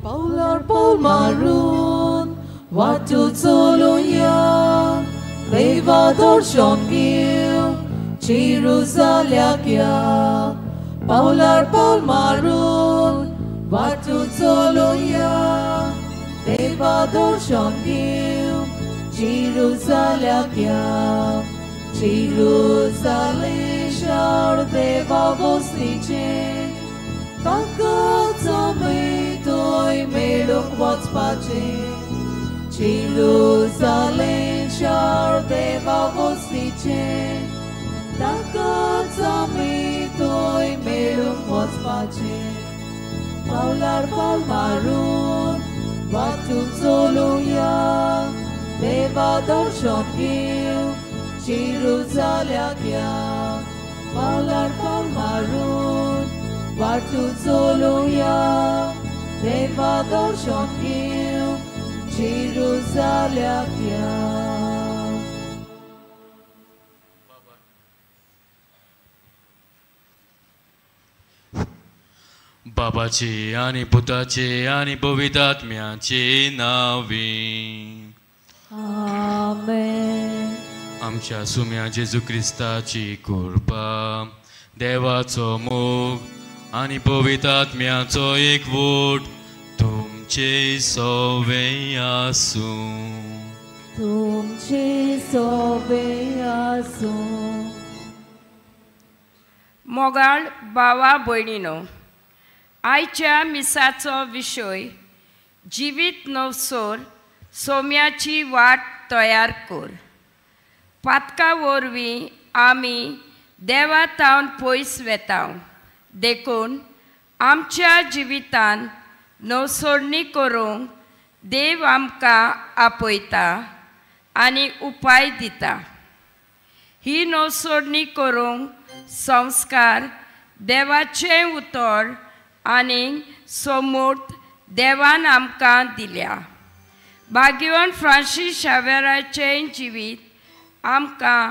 पावलार पावल मारून वाटू चलुया, देवा दर्शन घेवंक जेरुजाल्याक या. पावलार पावल मारून वाटू चलुया, देवा दर्शन घेवंक जेरुजाल्याक या. जेरुजालेम शार देवा वस्तीचें, ताकाच आमी थंय मेळूंक वचपाचें. जेरुजालेम शार देवा वस्तीचें, ताकाच आमी थंय मेळूंक वचपाचें. पावलार पावल मारून वाटू चलुया, देवा दर्शन घेवंक जेरुजाल्याक या. पावलार पावल मारून वाटू चलुया, देवा दर्शन घेवंक जेरुजाल्याक या. बाबाचे आनी पुताचे आनी पवित्र आत्म्याचे नांवे. आमेन. आमच्या सुम्या जेजू क्रिस्ताची कृपा, देवाचो मोग आनी पवित्र आत्म्याचो एकवट तुमचे सवे आसूं. तुमचे सवे आसूं. मोगाळ भावा भयणीनो, आयच्या मिसाचो विशय जिवीत नवसोर सोम्याची वाट तयार कर. पातका वरवीं आमी देवा तावन पयस वेता, देखून आमच्या जिवितान नवसोरणी करूंक देव आमकां आपयता आनी उपाय दिता. ही नवसोरणी करूंक संस्कार, देवाचें उतर आनी सोमूर्त देवान आमकां दिल्या. भाग्यवान फ्रांसीस शावेराचें जिवीत आमकां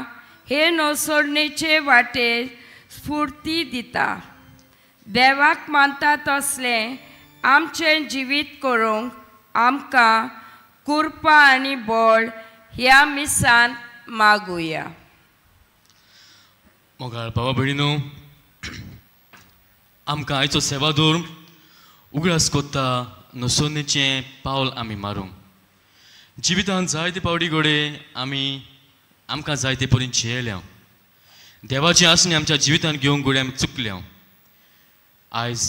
हे नवसोरणेचे वाटेर स्फूर्ती दिता. देवाक मानता तसलें आमचें जिवीत करूंक आमकां कृपा आनी बळ ह्या मिसान मागुया. मोगाळ भावा भयणीनो, आमकां आयचो सेवादोर उगडास कोत्ता नसोन्नेचें पावल आमी मारूंक. जिवितांत जायते पावटी घडये आमी आमकां जायते परीन जियेल्या, देवाची आसणी आमच्या जिवितांत घेवंक घडये आमी चुकल्या. आयज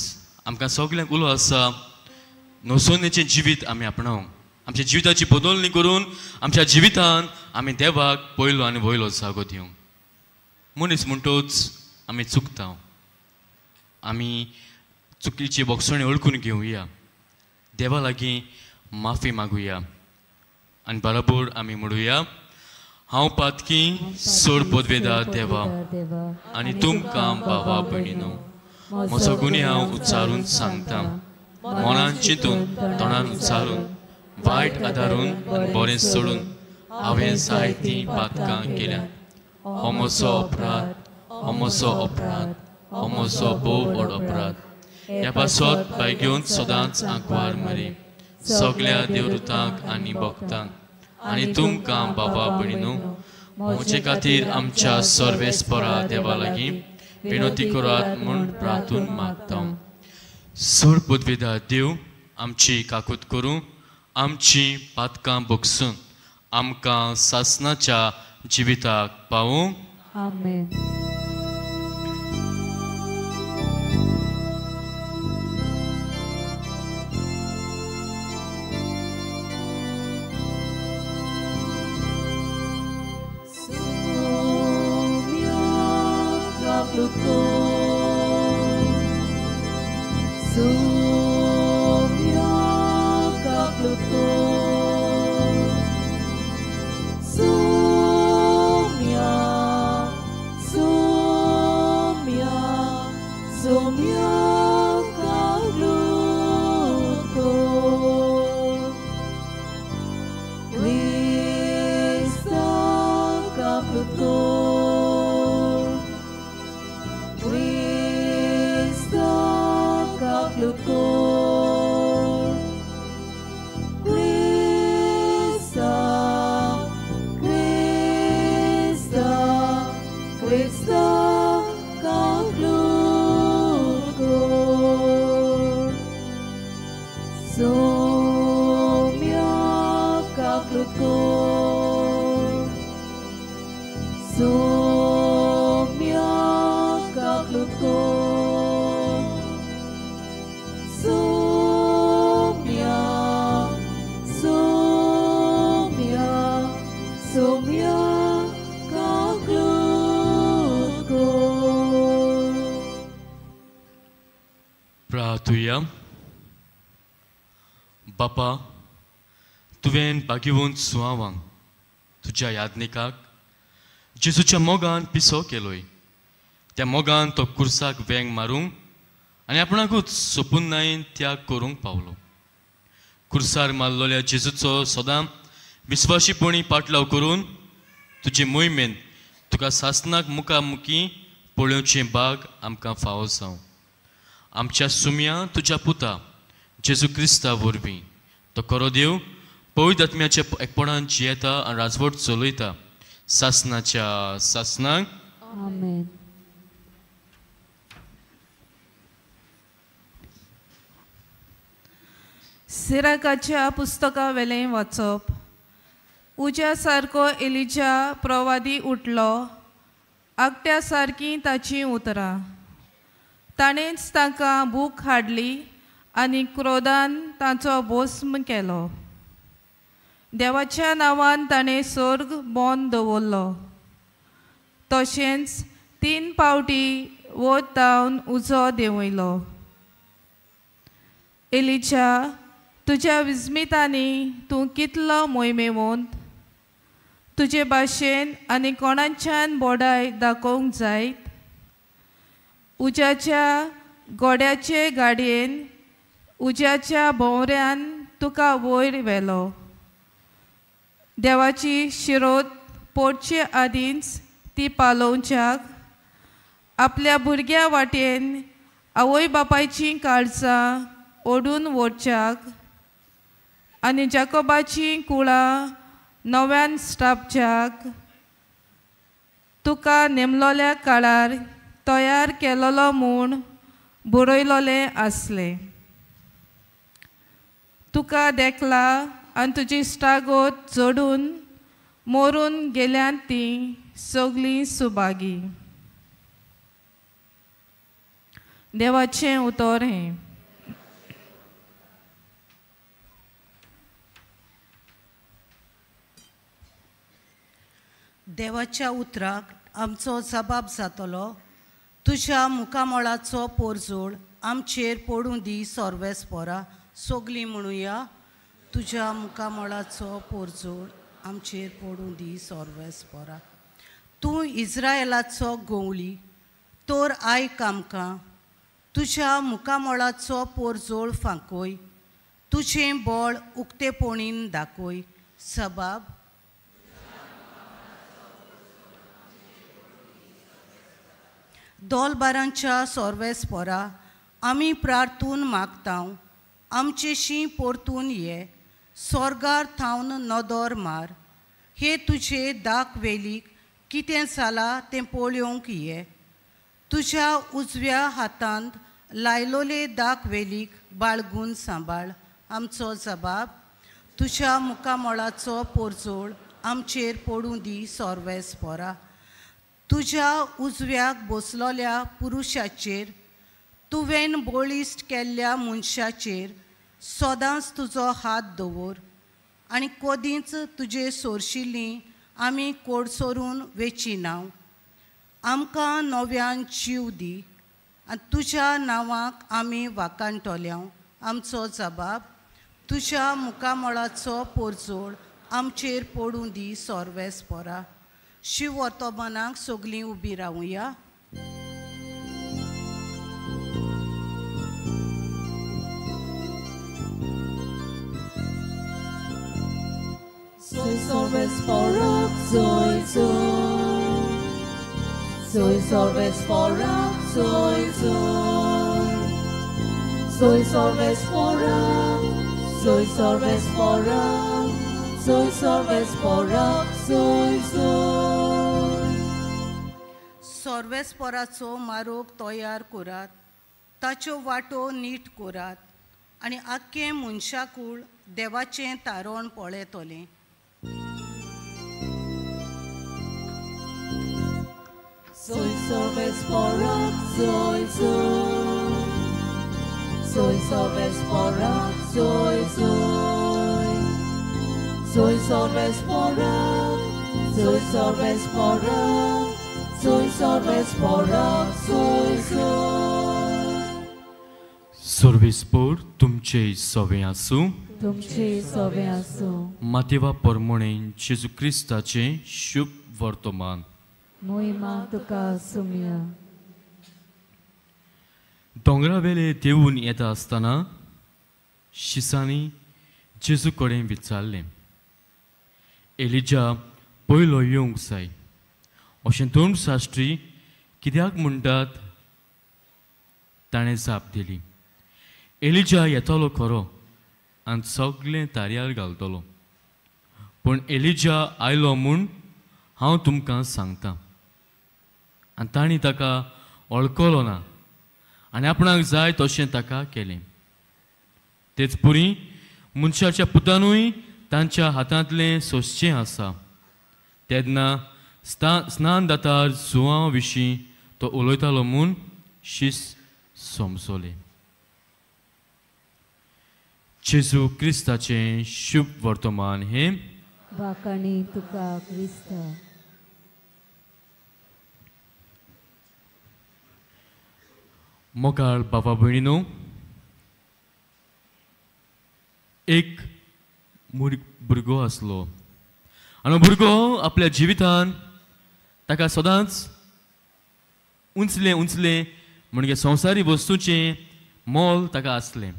आमकां सगल्यांक उलो आसा नसोन्नेचें जिवीत आमी आपणावंक, आमच्या जिविताची बदलणी करून आमच्या जिवितांत आमी देवाक पयलो आनी वयलो जागो दिवंक. मनीस म्हणटोच आमी चुकता, आमी चुकीची बोगसणी वळखून घेवया, देवा लागीं माफी मागुया आनी बरोबर आमी म्हणुया, हांव पातकी सोड पदवेदा देवा आनी तुमकां भावा भयणीनो म्हजो गुन्यांव उच्चारून सांगता, मनान चिंतून तोंडान उच्चारून वायट आदारून आनी बरें सोडून हांवें जायतीं पातकां केल्यात. हो म्हजो अपराध, हो म्हजो अपराध, हो म्हजो भोव व्हड अपराध. ह्या पासत भायगेवन सदांच आंकवार मरी सगल्या देवदूतांक आनी भक्तांक आनी तुमकां बाबा भयणीनो म्हजे खातीर आमच्या सर्वेस्परा देवा लागीं विनवती करात म्हूण प्रार्थून मागता. सोड पदवेदा देव आमची काकूत करूं, आमची पातकां बगसून आमकां सासनाच्या जिविताक पावूं. आमेन. Krista kaplukor. प्रार्थुया. बापा, तुवें भाग्यवंत सुवावांक तुज्या यादनिकाक जेजूच्या मोगान पिसो केलोय. त्या मोगान तो कुर्साक वेंग मारूंक आनी आपणाकूच सोपुन्नायेन त्याग करूंक पावलो. कुर्सार मारलेल्या जेजूचो सदां विस्वाशीपणी पाटलाव करून तुजे मोहिमेन तुका सासनाक मुखामुखी पळोवचें भाग आमकां फावो जावं. आमच्या सुम्या तुज्या पुता जेजू क्रिस्ता वरवीं तो खरो देव पवित्र आत्म्याच्या एकपणान जियेता आनी राजवट चलयता सासनाच्या सासनाक. आमेन. सिराकाच्या पुस्तका वेलें वाचप. उज्या सारको एलिजा प्रवादी उठलो, आगट्या सारकीं ताचीं उतरां. ताणेंच तांकां भूक हाडली आनी क्रोधान तांचो भस्म केलो. देवाच्या नांवान ताणें स्वर्ग बंद दवरलो. तशेंच 3 पावटी वत धांवन उजो देंवयलो. एलिजा, तुज्या विस्मितांनी तूं कितलो मोहिमेवंत. तुजे भाशेन आनी कोणाच्यान बोडाय दाखोवंक जायत. उज्याच्या गोड्याचे गाडयेन उज्याच्या भोंवऱ्यान तुका वयर व्हेलो. देवाची शिरोत पडचे आदींच ती पालोवच्याक आपल्या भुरग्या वाटेन आवय बापायचीं काळजां ओडून वचच्याक आनी जाकोबाचीं कुळां नव्यान स्टापच्याक तुका नेमलोल्या काळार तयार केलोलो म्हूण बरयलोलें आसलें. तुका देखला आनी तुजी इश्टागत जोडून मरून गेल्यान तीं सगळीं सुभागी. देवाचें उतर हें. देवाच्या उतराक आमचो जबाब जातलो. तुज्या मुखामळाचो पोरजोळ आमचेर पडूं दी सोर्वेस पोरा. सगलीं म्हणुया, तुज्या मुखामळाचो पोरजोळ आमचेर पडूं दी सोर्वेस पोरा. तूं इज्रायलाचो गवळी तर आयक आमकां. तुज्या मुखामळाचो पोरजोळ फांकय, तुजें बळ उक्तेपणीन दाखय. सबाब. दोलबारांच्या सोर्वेस पोरा, आमी प्रार्थून मागतांव, आमचेशी परतून ये. सोर्गार थावन नदर मार, हे तुजे दाक वेलीक कितें जालां तें पळोवंक ये. तुज्या उजव्या हातांत लायलोले दाक वेलीक बाळगून सांबाळ. आमचो जबाब. तुज्या मुखामळाचो पोरजोळ आमचेर पडूं दी सोर्वेस पोरा. तुज्या उजव्याक बसलोल्या पुरुशाचेर, तुवें बळिश्ट केल्ल्या मनशाचेर सदांच तुजो हात दवर आनी कदींच तुजे सोरशिल्लीं आमी कोडसोरून वेची नांव. आमकां नव्यान जीव दी आनी तुज्या नांवाक आमी वाकाणटल्या. आमचो जबाब. तुज्या मुखामळाचो पोरजोळ आमचेर पडूं दी सोर्वेस पोरा. शिव वर्तमानाक सगलीं उबी रावुया. Soy sorves porak, soy soy. Soy sorves porak, soy soy. Soy sorves porak, soy sorves porak. Soy sorves porak, soy soy. सोर्वेस पोराचो मारोग तयार करात, ताच्यो वाटो नीट करात आनी आख्खें मनशाकूळ देवाचें तारण पळयतलें. Soy sorves porak, soy soy. Soy sorves porak, soy soy. Soy sorves porak, soy sorves porak. Soy sorves porak, soy soy. सर्वेस्पोर तुमचे सवे आसूं. तुमचे सवे आसूं. मातेवा परमणे जेजू क्रिस्ताचें शुभ वर्तमान. मोहिमा तुका सुमया. दोंगरावेले देवून येता आसतना शिसांनी जेजू कडेन विचारलें, एलिजा पयलो येवंक जाय अशें धर्मशास्त्री कित्याक म्हणटात? ताणें जाप दिली, एलिजा येतलो खरो आनी सगळें तारयार घालतलो, पूण एलिजा आयलो म्हूण हांव तुमकां सांगता. आनी तांणी ताका वळखलो ना आनी आपणाक जाय तशें ताका केलें. तेच पुरी मनशाच्या पुतानूय तांच्या हातांतलें सोंसचें आसा. तेन्ना स्नान दातार जुवां विशीं तो उलयतालो म्हूण शीस समजले. जेजू क्रिस्ताचें शुभ वर्तमान हें. वाखाणी तुका क्रिस्ता. मोगाळ बाबा भयणीनो, एक भुरगो आसलो आनी भुरगो आपल्या जिवितान ताका सदांच उंचलें उंचलें म्हणजे संवसारी वस्तूचें मोल ताका आसलें.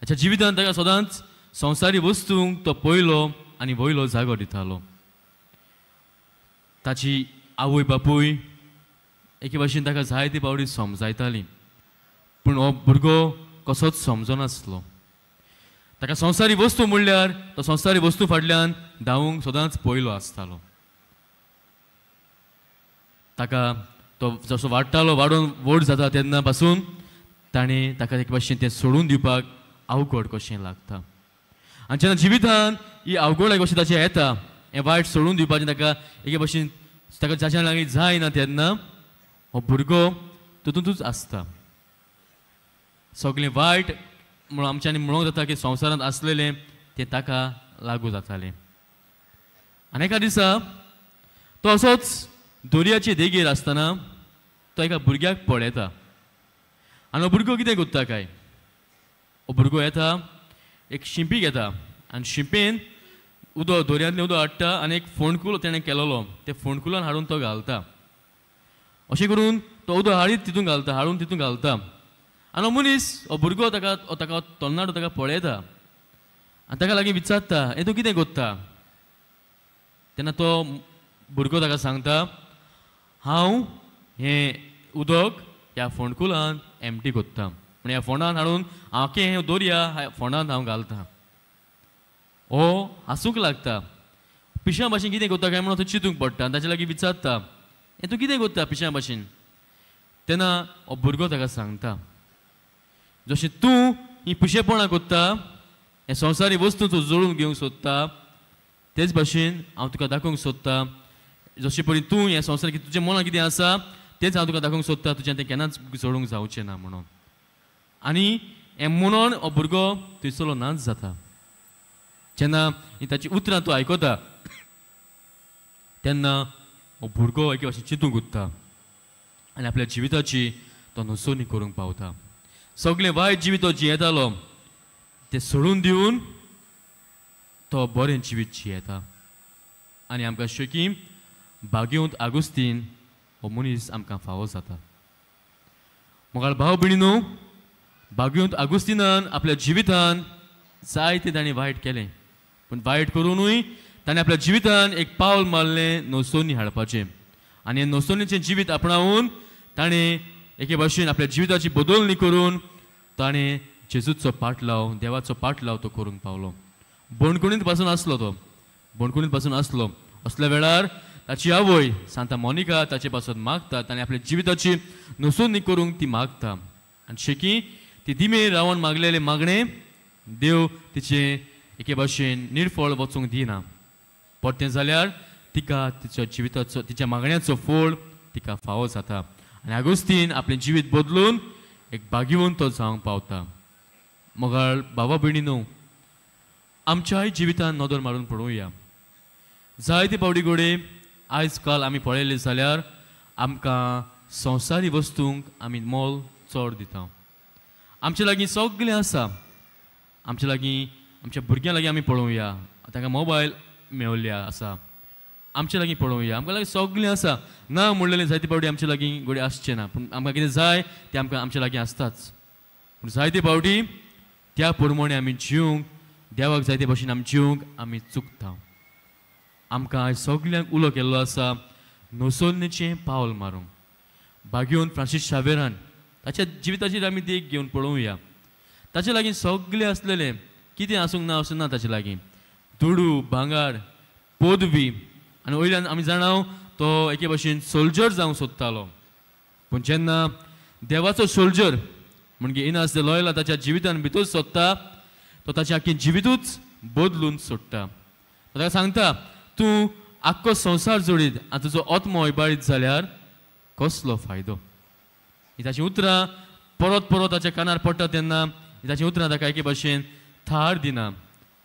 ताच्या जिवितान ताका सदांच संवसारी वस्तूंक तो पयलो आनी वयलो जागो दितालो. ताची आवय बापूय एके भाशेन ताका जायते फावटी समजायतालीं, पूण हो भुरगो कसोच समजनासलो. ताका संवसारी वस्तू म्हणल्यार तो संवसारी वस्तू फाटल्यान धांवूंक सदांच पयलो आसतालो. ताका तो जसो वाडटालो, वाडून व्हड जाता तेन्ना पासून ताणें ताका एके भाशेन तें सोडून दिवपाक अवघड कशें लागता. आनी जेन्ना जिवितान ही अवघड एक भाशेन ताचें येता, हें वायट सोडून दिवपाचें ताका एके भाशेन ताका जाच्या लागीं जायना, तेन्ना हो भुरगो तितूंतच आसता. सगळें वायट म्हणून आमच्यांनी म्हणूंक जाता की संवसारांत आसलेलें तें ताका लागू जातालें. आनी एका दिसा तो असोच दर्याचे देगेर आसतना तो एका भुरग्याक पळयता आनी हो भुरगो कितें करता काय, हो भुरगो येता एक शिंपी घेता आनी शिंपेन उदक दर्यांतलें उदक हाडटा आनी एक फोंडकुलो तेणें केलेलो ते फोंडकुलान हाडून तो घालता. अशें करून तो उदक हाडीत तितून घालता, हाडून तितून घालता. आनी हो मनीस हो भुरगो ताका ताका तरणाटो ताका पळयता आनी ताका लागीं विचारता, हें तूं कितें करता? तेन्ना तो भुरगो ताका सांगता, हांव हें उदक ह्या फोंडकुलान एमटी करता, पूण ह्या फोंडान हाडून हांव हें दर्या ह्या फोंडांत हांव घालता. हो हांसूंक लागता. पिश्यां भाशेन कितें करता काय म्हणून तो चिंतूंक पडटा आनी ताचे लागीं विचारता, हें तूं कितें करता पिश्यां भाशेन? तेन्ना हो भुरगो ताका सांगता, जशें तूं ही पिशेपणां करता, हे संवसारी वस्तू तूं जोडून घेवंक सोदता, तेच भाशेन हांव तुका दाखोवंक सोदता, जशें परी तूं हें संवसार तुज्या मनां कितें आसा तेंच हांव तुका दाखोवंक सोदता, तुज्यान तें केन्नाच जोडूंक जावचें ना म्हणून. आनी हें म्हणून हो भुरगो थंयसरलो नाच जाता. जेन्ना ताची उतरां तूं आयकता तेन्ना हो भुरगो एके भाशेन चिंतूंक उरता आनी आपल्या जिविताची तो नसोनी करूंक पावता. सगळें वायट जिवीत तो जियेतालो तें सोडून दिवन तो बरें जिवीत जियेता. आनी आमकां शेकी भाग्यवंत आगुस्तीन हो मनीस आमकां फावो जाता. मोगाळ भाव भयणीनो, भाग्यवंत आगुस्तीनान आपल्या जिवितान जायतें ताणें वायट केलें, पूण वायट करुनूय ताणें आपल्या जिवितान एक पावल मारलें नसोनी हाडपाचें. आनी हें नसोनीचें जिवीत आपणावन ताणें एके भाशेन आपल्या जिविताची बदलणी करून ताणें जेजूचो पाटलाव, देवाचो पाटलाव तो करूंक पावलो. बणकुणींत पासून आसलो तो, बणकुणींत पासून आसलो. असल्या वेळार ताची आवय सांता मोनिका ताचे पासून मागता, ताणें आपल्या जिविताची नसोनी करूंक ती मागता. आनी शेकी ती दिमे रावन मागलेलें मागणें देव तिचें एके भाशेन निर्फळ वचूंक दिना. परतें जाल्यार तिका तिच्या जिविताचो, तिच्या मागण्याचो फळ तिका फावो जाता. आनी आगुस्तीन आपलें जिवीत बदलून एक भाग्यवंत तो जावंक पावता. मोगाळ बाबा भयणीनो, आमच्याय जिवितान नदर मारून पळोवया. जायते फावटी घडये आयज काल आमी पळयलें जाल्यार आमकां संवसारी वस्तूंक आमी मोल चड दिता. आमचे लागीं सगळें आसा, आमचे लागीं आमच्या भुरग्यां लागीं आमी पळोवया, तांकां मोबायल मेवल्या आसा, आमचे लागीं पळोवया, आमकां लागीं सगळें आसा. ना म्हणलेलें जायते फावटी आमचे लागीं घडये आसचें ना, पूण आमकां कितें जाय तें आमकां आमचे लागीं आसताच. पूण जायते फावटी त्या प्रमाणे आमी जिवंक, देवाक जायते भशेन आमी जिवंक आमी चुकता. आमकां आयज सगल्यांक उलो केल्लो आसा नोसोन्नेचें पावल मारूंक. बागेवन फ्रांसीस शावेरान ताच्या जिविताचेर आमी देख घेवन पळोवया. ताचे लागीं सगळें आसलेलें, कितें आसूंक ना आसूं ना, ताचे लागीं दुडू, भांगार, पदवी, आनी वयल्यान आमी जाणाव तो एके भशेन सोल्जर जावंक सोदतालो. पूण जेन्ना देवाचो सोल्जर म्हणजे इनास दे लॉयला ताच्या जिवितान भितर सोदता, तो ताचें आख्खें जिवितूच बदलून सोडटा. तो ताका सांगता, तूं आख्खो संवसार जोडीत आनी तुजो आत्मो इबाडीत जाल्यार कसलो फायदो. ही ताचीं उतरां परत परत ताच्या कानार पडटा तेन्ना ही ताचीं उतरां ताका एके भशेन थार दिना,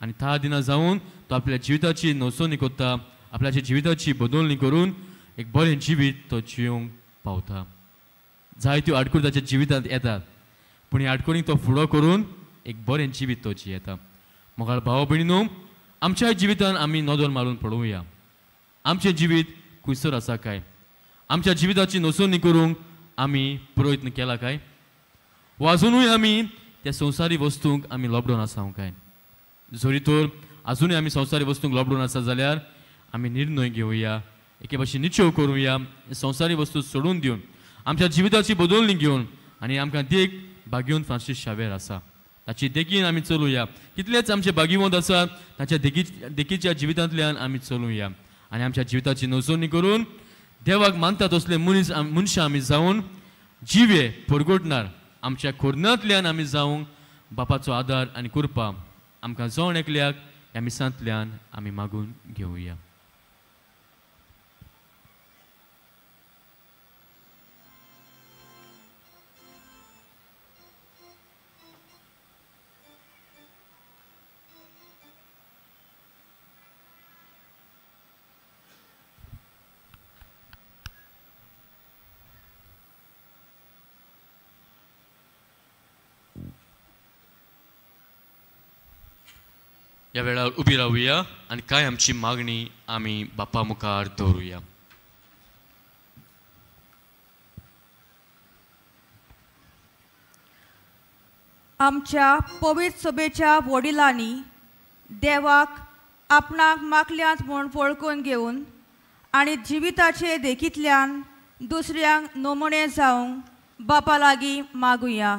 आनी थार दिना जावन तो आपल्या जिविताची नोसोनी करता, आपल्याच्या जिविताची बदलणी करून एक बरें जिवीत तो जिवंक पावता. जायत्यो आडखळी ताच्या जिवितांत येतात, पूण ह्या आडखळींक तो फुडो करून एक बरें जिवीत तो जियेता. मोगाळ भाव भयणीनो, आमच्या जिवितान आमी नदर मारून पळोवया, आमचें जिवीत खुयसर आसा काय, आमच्या जिविताची नोसोनी करूंक आमी प्रयत्न केला काय, वा अजुनूय आमी त्या संवसारी वस्तूंक आमी लॉकडावन आसा काय. जरी तर अजुनूय आमी संवसारी वस्तूंक लॉकडावन आसा जाल्यार आमी निर्णय घेवया, एके भाशेन निश्चय करुया, संवसारी वस्तू सोडून दिवन आमच्या जिविताची बदलणी घेवन, आनी आमकां देख बागेवन फ्रांसीस शावेर आसा ताची देखीन आमी चलुया. कितलेच आमचे बागीवंत आसात ताच्या देखीच्या जिवितांतल्यान आमी चलुया, आनी आमच्या जिविताची नोसोनी करून देवाक मानता तसले मनीस मनशां आमी जावन जिवे परगटणार आमच्या खोर्नांतल्यान आमी जावंक बापाचो आदार आनी कृपा आमकां जण एकल्याक ह्या मिसांतल्यान आमी मागून घेवया. ह्या वेळार उबी रावया आनी कांय आमची मागणी आमी बापा मुखार दवरुया. आमच्या पवित्र सभेच्या वडिलांनी देवाक आपणाक मागल्यांत म्हूण वळखून घेवन आनी जिविताचे देखींतल्यान दुसऱ्यांक नमुने जावंक बापा लागीं मागुया.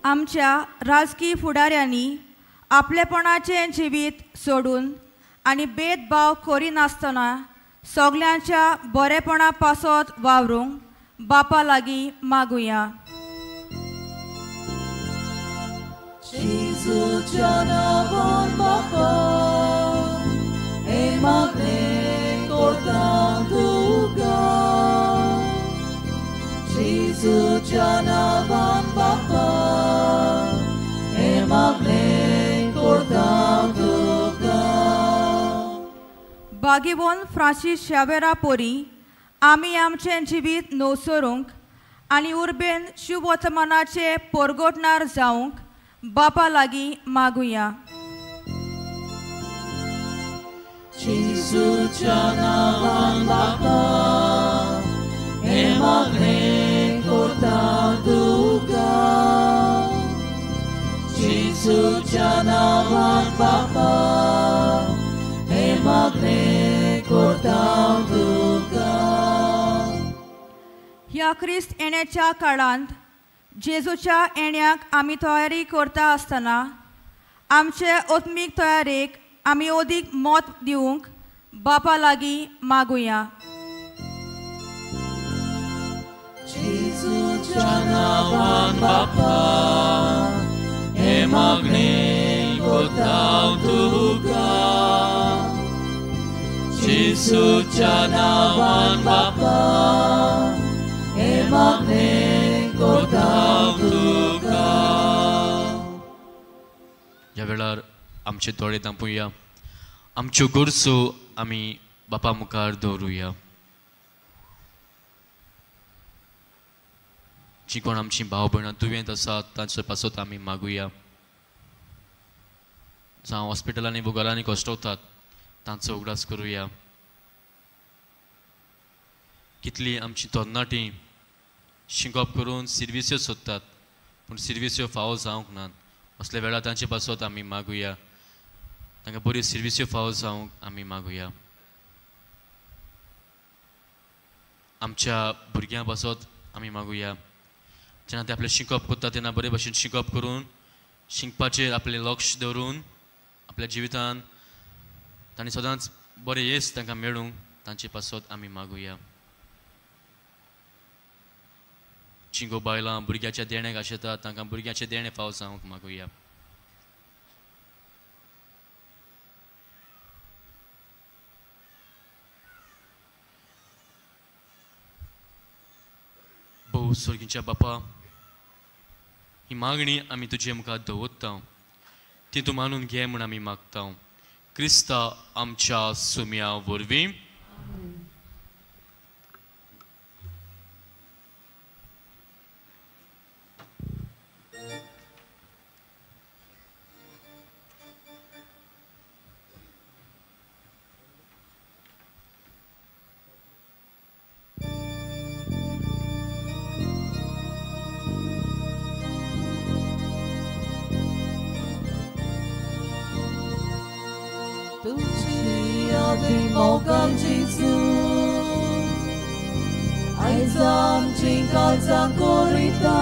आमच्या राजकीय फुडाऱ्यांनी आपलेपणाचें जिवीत सोडून आनी भेदभाव करिनासतना सगल्यांच्या बरेपणा पासत वावरूंक बापा लागीं मागुया. बागेवन फ्रांसीस शावेरा पोरी आमी आमचें जिवीत नवसरूंक आनी उर्बेन शुभवर्तमानाचे परगटणार जावंक बापा लागीं मागुया. जेजूच्या नांवान बापा हें मागणें करता तुका, जेजूच्या नांवान बापा हें मागणें करता तुका. ह्या क्रिस्त येण्याच्या काळांत जेजूच्या येण्याक आमी तयारी करता आसतना आमचे आत्मीक तयारेक आमी अदीक मत दिवंक बापा लागीं मागुया. जेजूच्या नांवान बापा हें मागणें कोरतांव तुका जेजूच्या नांवान बापा हें मागणें कोरतांव तुका. ह्या वेळार आमचे दोळे धांपुया, आमच्यो गरजो आमी बापा मुखार दवरुया. जी कोण आमची भाव भयणां दुयेंत आसात तांचे पासत आमी मागुया. जावं हॉस्पिटलांनी वो घरांनी कश्टवतात तांचो उगडास करुया. कितली आमची तरणाटीं शिंकप करून सिर्विस्यो सोदतात पूण सिर्विस्यो फावो जावंक नात, असल्या वेळार तांचे पासत आमी मागुया. तांकां बऱ्यो सिर्विस्यो फावो जावंक आमी मागुया. आमच्या भुरग्यां पासत आमी मागुया. जेन्ना ते आपलें शिकप करता तेन्ना बरे भशेन शिकप करून शिकपाचेर आपलें लक्ष दवरून आपल्या जिवितान तांणी सदांच बरें येस तांकां मेळूंक तांचे पासत आमी मागुया. चिंगो बायलां भुरग्याच्या देण्याक आशेतात तांकां भुरग्याचें देणें फावो जावंक मागुया. भोव सर्गीच्या बापा, ही मागणी आमी तुजे मुखार दवरता, ती तूं मानून घे म्हूण आमी मागता. क्रिस्ता आमच्या सुम्या वरवीं. मोगान जेजू आयज आमचीं काळजां कोरिता,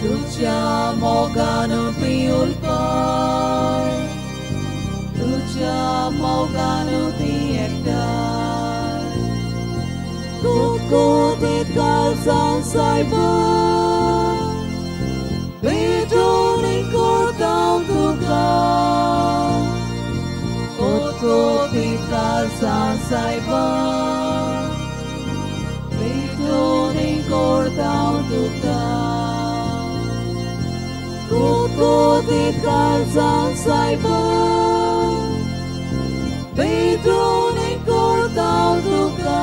तुज्या मोगान ती उलपाय, तुज्या मोगान ती एकठांय. कुतकुतीत काळजां सायबा भेटून कोरतांव तुका, कुतकुतीत काळजां सायबा भेटून कोरतांव तुका, कुतकुतीत काळजां सायबा भेटून कोरतांव तुका,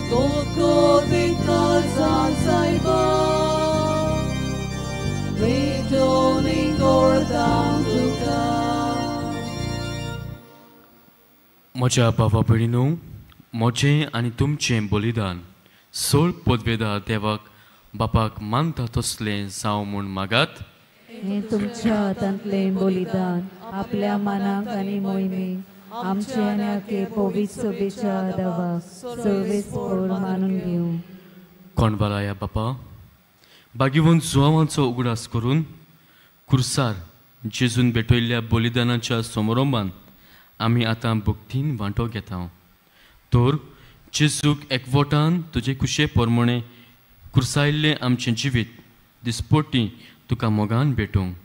कुतकुतीत काळजां सायबा भेटून कोरतांव तुका. म्हज्या बाबा भयणीनू, म्हजें आनी तुमचें बलिदान सोळ पदवेदार देवाक बापाक मानता तसलें जावं म्हूण मागात. हें तुमच्या हातांतलें बलिदान आपल्या मनाक आनी मोहिमेक आमचे आनी आखे पवित्र सभेच्या देवाक सर्वेस्पोर मानून घेवं. कोणबालाया बापा, बागेवन जुवांचो उगडास करून कुर्सार जेजून भेटयल्ल्या बलिदानाच्या समारंभान आमी आतां भक्तीन वांटो घेता. तर जेजूक एकवटान तुजे कुशे प्रमाणे कुर्सायल्लें आमचें जिवीत दिसपट्टी तुका मोगान भेटूंक,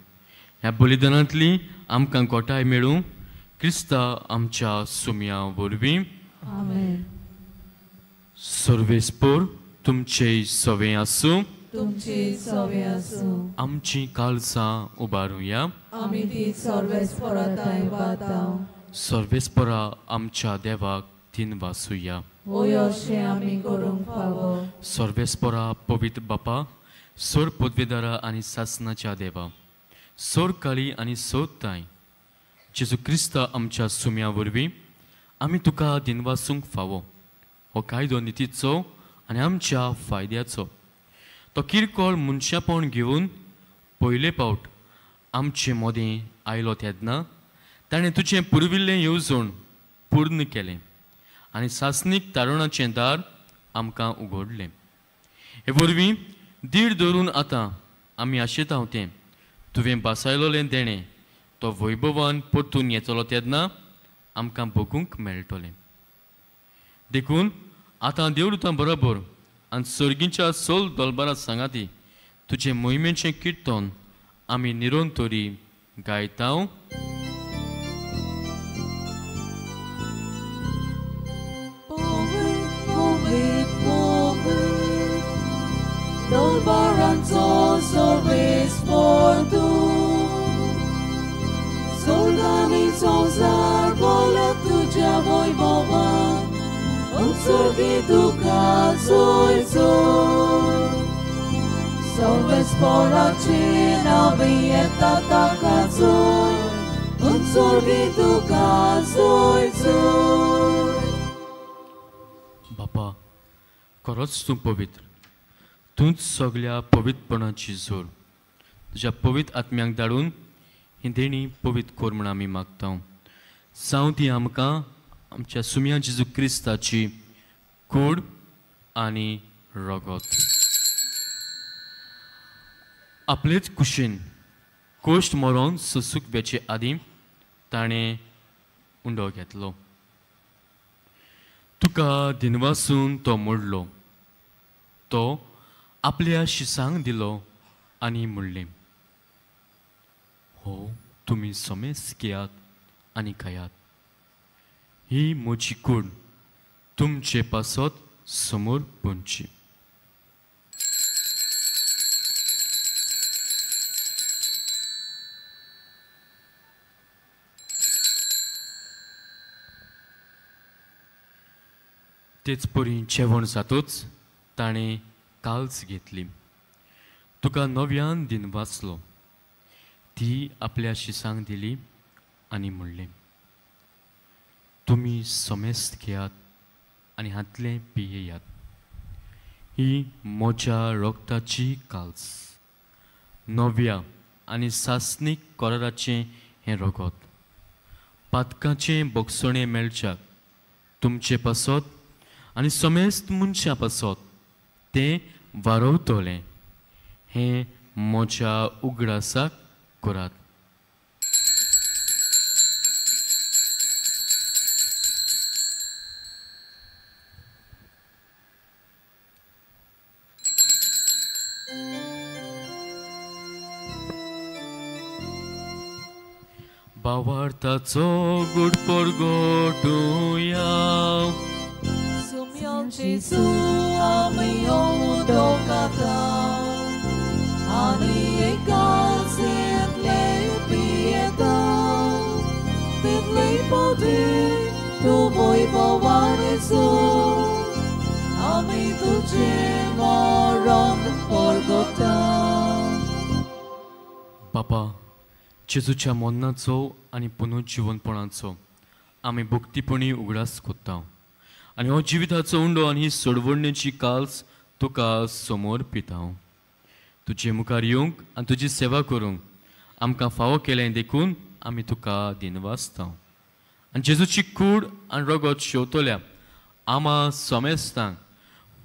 ह्या बलिदानांतली आमकां गोठाय मेळूं क्रिस्ता आमच्या सुम्या वरवीं. आमेन. सर्वेस्पोर तुमचे सवे आसूं, तुमचे सवे आसूं. आमची काळजां उबारुया, आमी ती सर्वेस्पोरा थंय वता. सर्वेस्पोरा आमच्या देवाक तीन वासुया, होय अशें आमी करूंक फावो. सर्वेस्पोरा पवित्र बापा, सोर पदवेदारा आनी सासनाच्या देवा, सोर काळी आनी सोर ताय जेजू क्रिस्ता आमच्या सुम्या वरवीं आमी तुका दिनवासूंक फावो. हो कायदो नितीचो आनी आमच्या फायद्याचो. तो किरकोळ मनशापण घेवन पयले पावट आमचे मदें आयलो तेन्ना ताणें तुजें पुर्विल्लें येवजण पूर्ण केलें आनी सासणीक तारुणाचें दार आमकां उगडलें. हे वरवीं धीर धरून आतां आमी आशेता तें तुवें बासायलोलें देणें तो वैभवान परतून येतलो तेन्ना आमकां भोगूंक मेळटलें. देखून आतां देवदूतां बरोबर आनी सर्गीच्या सोल दलबारा सांगाती तुजें मोहिमेचें किर्तन आमी निरंतरी गायता. संसार बोलत तुझ्या वैभवान उत्सर्गी तुका जोय जोय सर्वेस्पराचे नांवे येता ताका जोय उत्सर्गी तुका जोय जोय. बापा, खरोच तूं पवित्र, तूंच सगल्या पवित्रपणाची जोड. तुज्या पवित्र आत्म्यांक धाडून ही देणी पवित्र कर म्हूण आमी मागता. जावं ती आमकां आमच्या सुम्या जेजू क्रिस्ताची कूड आनी रगत. आपलेच कुशीन कोश्ट मरोन सोसूक वेचे आदीं ताणें उंडो घेतलो. तुका दिनवासून तो मोडलो, तो आपल्या शिसांक दिलो आनी म्हणलें, हो तुमी समेस घेयात आनी खायात, ही म्हजी कूड तुमचे पासत समोर पडची. तेच परी जेवण जातूच ताणें काल्स घेतली, तुका नव्यान दिन वाचलो, ती आपल्या शिसांक दिली आनी म्हणलें, तुमी समेस्त घेयात आनी हांतलें पियेयात, ही म्हज्या रगताची काल्स, नव्या आनी सासणीक कराराचें हें रगत, पातकाचें बोगसणें मेळच्याक तुमचे पासत आनी समेस्त मनशां पासत तें वारवतलें, हें म्हज्या उगडासाक करात. बावार्थाचो गुड परगटुया सुम्या जेजू आमी उदकांत आनी एकाचेंतले पियेता तितले पदी तूं वैभवान आमी तुजें मरण परगटा. बापा, जेजूच्या मरणाचो आनी पुनर्जिवनपणाचो आमी भक्तीपणी उगडास कोत्ता आनी हो जिविताचो उंडो आनी ही सोडवणेची काल्स तुका समोर पिता. तुजे मुखार येवंक आनी तुजी सेवा करूंक आमकां फावो केलें देखून आमी तुका दिनवासता. आनी जेजूची कूड आनी रगत शेवतल्या आमा समेस्तांक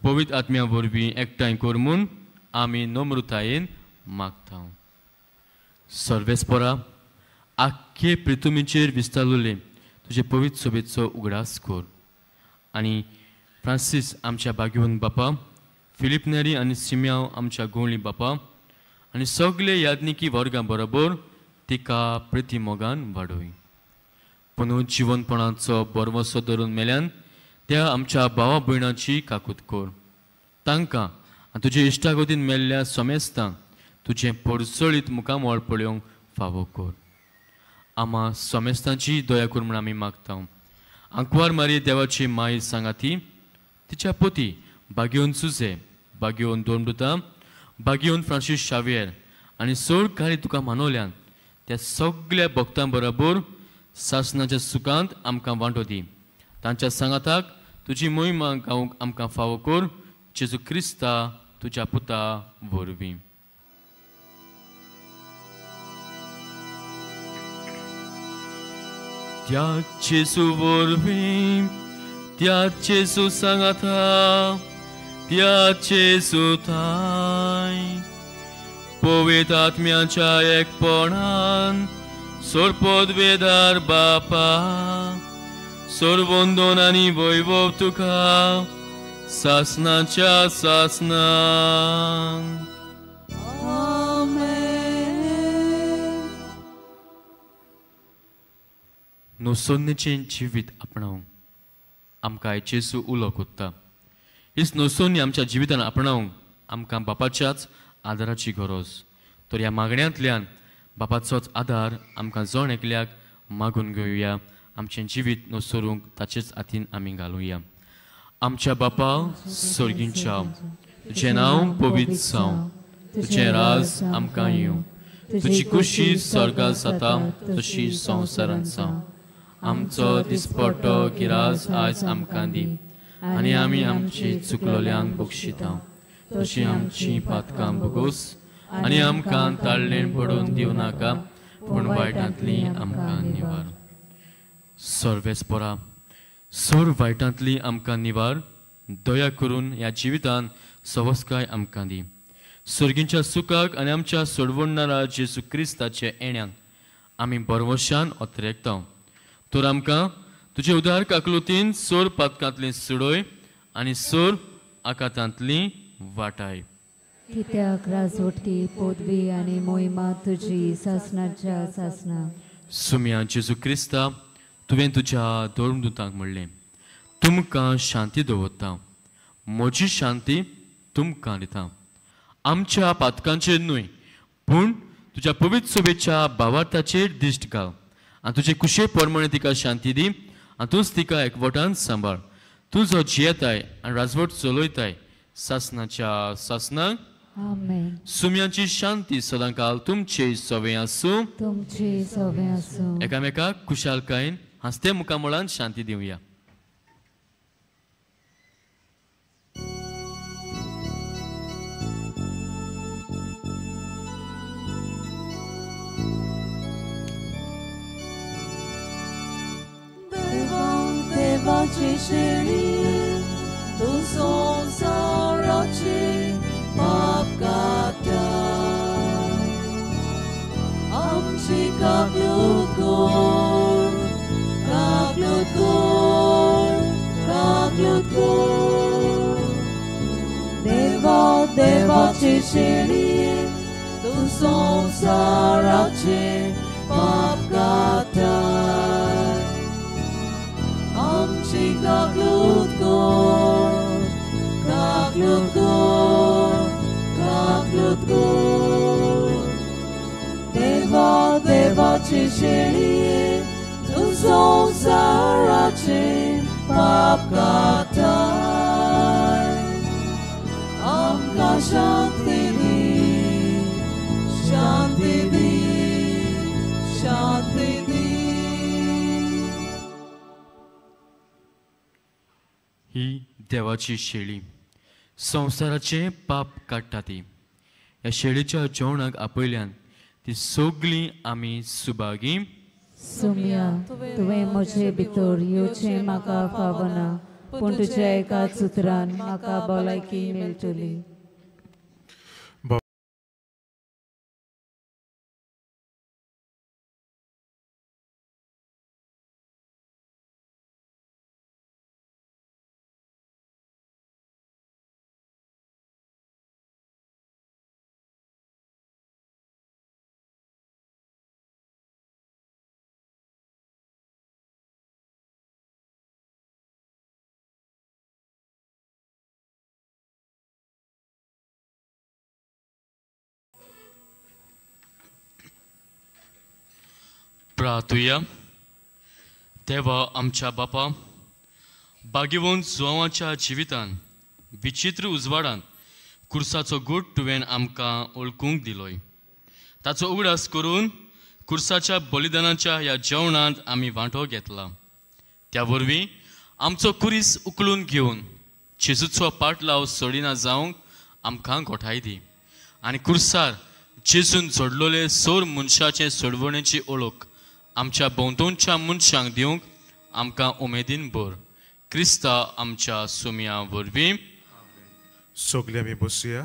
पवित्र आत्म्या वरवीं एकठांय कर म्हूण आमी नम्रतायेन मागता. सर्वेस्परा, आख्खे पृथ्वीचेर विस्तारलेले तुजे पवित्र सोबेचो उगडास कर आनी फ्रांसीस आमच्या भाग्यवंत बापा, फिलीप नेरी आनी सिम्यांव आमच्या गोंवली बापा आनी सगळे याज्ञिकी वर्गां बरोबर तिका प्रतिमोगान वाडोय. पुनर्जिवनपणाचो बरवसो धरून मेल्यान त्या आमच्या भावा भयणाची काकूत कर. तांकां आनी तुजे इश्टागतीन मेल्ल्या समेस्तांक तुजें परसळीत मुखामळ पळोवंक फावो कर. आमा समेस्तांची दया कर म्हूण आमी मागता. आंकवार मारी देवाची माय सांगाती, तिच्या पती भाग्योन सुजे, भाग्योन दोनडुता, भाग्योन फ्रांसीस शावियर आनी चड कार्य तुका मानवल्यान त्या सगल्या भक्तां बरोबर सासणाच्या सुखांत आमकां वांटो दी. तांच्या सांगाताक तुजी मोहिमा गावंक आमकां फावो कर, जेजू क्रिस्ता तुज्या पुता वरवीं. त्या जेजू वरवीं, त्या जेजू सांगाता, त्या जेजू थांय पवित्र आत्म्याच्या एकपणान सोरपदवेदार बापा, सोरवंदन आनी वैभव तुका सासनाच्या सासनान. आमेन. नोसोन्नेचें जिवीत आपणावंक आमकां जेजू उलो कोत्ता. हीच नोसोन्नी आमच्या जिवितान आपणावंक आमकां बापाच्याच आदाराची गरज. तर ह्या मागण्यांतल्यान बापाचोच आदार आमकां जण एकल्याक मागून घेवया. आमचें जिवीत नसोरूंक ताचेच हातीन आमी घालुया. आमच्या बापा सर्गींच्या, तुजें नांव पवित्र जावं, तुजें राज आमकां येवं, तुजी खुशी स्वर्गांत जाता तशी संवसारांत जावं. आमचो दिसपट्टो गिरास आयज आमकां दी आनी आमी आमची चुकलोल्यांक बक्षिता तशी आमची पातकां भोगोस आनी आमकां ताळणेन पडून दिवं नाका, पूण वायटांतली आमकां निवार. सर्वेस्परा, सोर वायटांतली आमकां निवार, दया करून ह्या जिवितान सवस्काय आमकां दी. सर्गींच्या सुखाक आनी आमच्या सोडवणणारा जेजू क्रिस्ताच्या येण्याक आमी बरवशान अत्रेकता. तर आमकां तुजे उदार काकलुतीन सोर पातकांतली सुडय आनी सोर आकातांतली वाटाय. कित्याक राजवटकी पदवी आनी मोहिमा तुजी सासणाच्या सासणा. सुम्या जेजू क्रिस्ता, तुवें तुज्या धर्मदूतांक म्हणलें, तुमकां शांती दवरता, म्हजी शांती तुमकां दिता. आमच्या पातकांचेर न्हय पूण तुज्या पवित्र सभेच्या भावार्थाचेर दिश्ट घाल आनी तुजे कुशे प्रमाणे तिका शांती दी आनी तूंच तिका एकवटान सांबाळ. तूं जो जियेताय आनी राजवट चलयताय सासणाच्या सासणाक. आमेन. सुम्यांची शांती सदांकाल तुमचे सवे आसूं, तुमचे सवे आसूं. एकामेकाक खुशालकायेन हांसते मुखामळान शांती दिवया. देवाची शेळी तूं संवसाराची पाप काडटा, आमची काकलूत कर, काकलूत कर, काकलूत कर. देवा देवाची शेळी तूं संवसाराची पाप काडटा, आमची काकलूत कर, काकलूत कर, काकलूत कर. देवा देवाची शेळी तूं संवसाराचे पाप काडटाय, आमकां शांती दी, शांती दी, शांती दी. ही देवाची शेळी संवसाराचें पाप काडटा ती. ह्या शेळीच्या जेवणाक आपयल्यान ती सगळीं आमी सुभागी. सुम्या, तुवें म्हजे भितर येवचें म्हाका फावना, पूण तुज्या एका सुत्रान म्हाका भलायकी मेळटली. प्रार्थुया. देवा आमच्या बापा, बागेवन जुवांच्या जिवितान विचित्र उजवाडान कुर्साचो गूट तुवें आमकां वळखूंक दिलोय. ताचो उगडास करून कुर्साच्या बलिदानाच्या ह्या जेवणांत आमी वांटो घेतला. त्या वरवीं आमचो कुरीस उखलून घेवन जेजूचो पाटलाव सोडिना जावंक आमकां गोठाय दी आनी कुर्सार जेजून जोडलोले सोर मनशाचे सोडवणेची ओळख आमच्या भोंवतणच्या मनशांक दिवंक आमकां उमेदीन भर. क्रिस्ता आमच्या सुम्या वरवीं. सगळे आमी बसुया.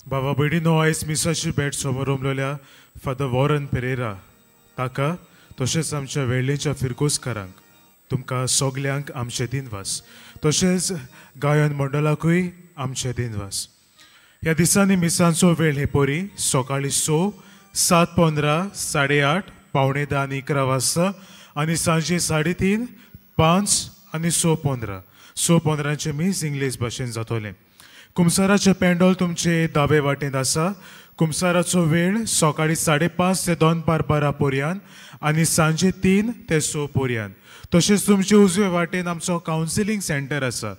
बाबा भयणीनो, आयज मिसाची भेट समोर फादर वॉरन पेरेरा ताका तशेंच आमच्या वेर्लेच्या फिरकोसकारांक तुमकां सगल्यांक आमचे दिनवास, तशेंच गायन मंडळाकूय आमचे दिनवास. ह्या दिसांनी मिसांचो वेळ हे परी सकाळीं 6, 7:15, 8:30, 9:45 आनी 11 वाजता आनी सांजे 3:30, 5 आनी 6:15. 6:15 मीस इंग्लीश भाशेन जातलें. कुमसाराचें पेंडोल तुमचे दावे वाटेंत आसा. कुमसाराचो वेळ सकाळी 5:30 ते दनपार 12 पर्यंत आनी सांजे 3 ते 6 पर्यंत. तशेंच तुमचे उजवे वाटेन आमचो कावन्सिलींग सेंटर आसा.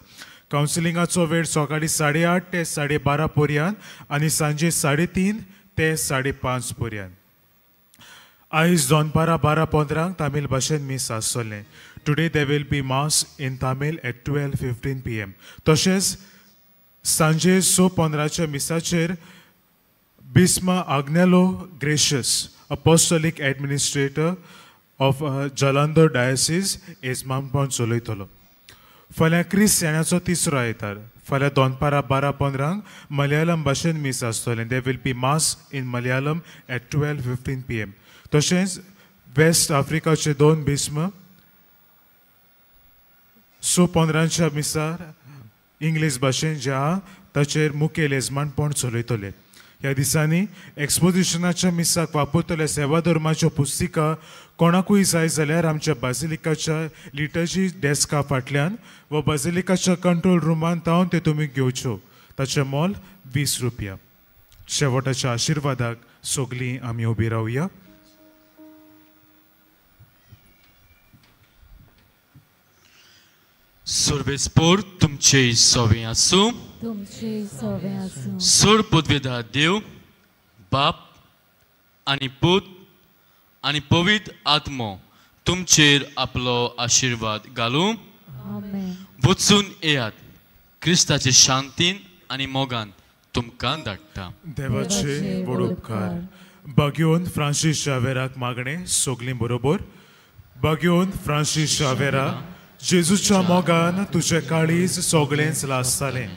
कावन्सिलिंगाचो वेळ सकाळी 8:30 ते 12:30 पर्यंत आनी सांजे 3:30 ते 5:30 पर्यंत. आयज दनपारां 12:15 तामील भाशेन मीस आसतलें. Today there will be mass in Tamil at 12:15 PM. तशेंच सांजे 6:15 मिसाचेर Bhisma Agnelo Gracious, apostolic administrator of Jalandhar diocese, येजमानपण चलयतलो. फाल्यां क्रिस्त येण्याचो तिसरो आयतार. फाल्यां दनपारां 12:15 मलयाळम भाशेन मीस आसतलें. There will be mass in Malayalam at 12:15 PM. तशेंच वेस्ट आफ्रिकाचे 2 भीष्म 6:15 मिसार इंग्लीश भाशेन जे आहा ताचेर मुखेल येजमानपण चलयतले. ह्या दिसांनी एक्सपोजिशनाच्या मिसाक वापरतल्या सेवा धर्माच्यो पुस्तिका कोणाकूय जाय जाल्यार आमच्या बाजिलिकाच्या लिटर्जी डेस्का फाटल्यान वा बाजिलिकाच्या कंट्रोल रुमान तावन ते तुमी घेवच्यो. ताचें मोल 20 रुपया. शेवटाच्या आशिर्वादाक सगळीं आमी उबी रावया. सर्वेस्पोर तुमचे सवे आसूं. तुमचे सवे आसूं. सोड पदवेदार देव बाप आनी पूत आनी पवित्र आत्मो तुमचेर आपलो आशिर्वाद घालूं. वचून येयात. क्रिस्ताचे शांतीन आनी मोगान तुमकां धाडटा. देवाचे व्हड उपकार. बागयोन फ्रांसीस शावेराक मागणें सगळीं बरोबर. बागयोन फ्रांसीस शावेरा, जेजूच्या मोगान तुजें काळीज सगळेंच लासतालें,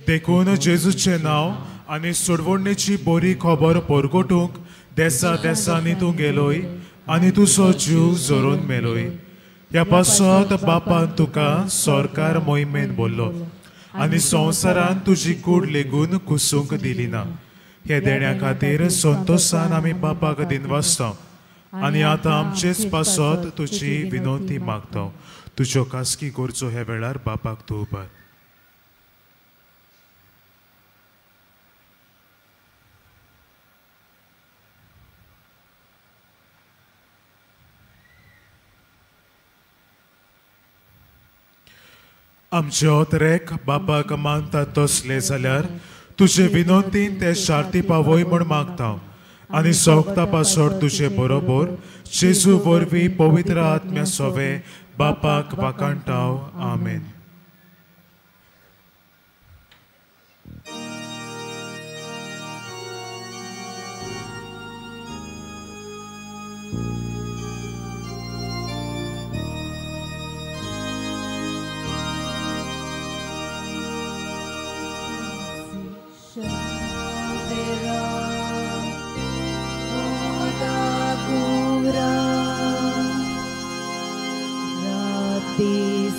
देखून जेजूचें नांव आनी सोडवणेची बरी खबर परगटूंक देसा देसांनी तूं गेलोय आनी तुजो जीव झरोवन मेलोय. ह्या पासत बापान तुका सरकार मोहिमेन बोल्लो आनी संवसारान तुजी कूड लेगून कुसूंक दिली ना. हे देण्या खातीर संतोशान आमी बापाक दिनवासता आनी आतां आमचेच पासत तुजी विनंती मागता. तुज्यो खासगी गरजो ह्या वेळार बापाक तूं उबार. आमचे ओतरेक बापाक मानता तसले जाल्यार तुजे विनंतीन ते शार्ती पावय म्हूण मागता आनी सोगता पासोड तुजे बरोबर जेजू वरवीं पवित्र आत्म्या सोवे बापाक वाखाणटाव. आमेन.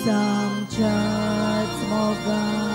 आमच्याच मोगान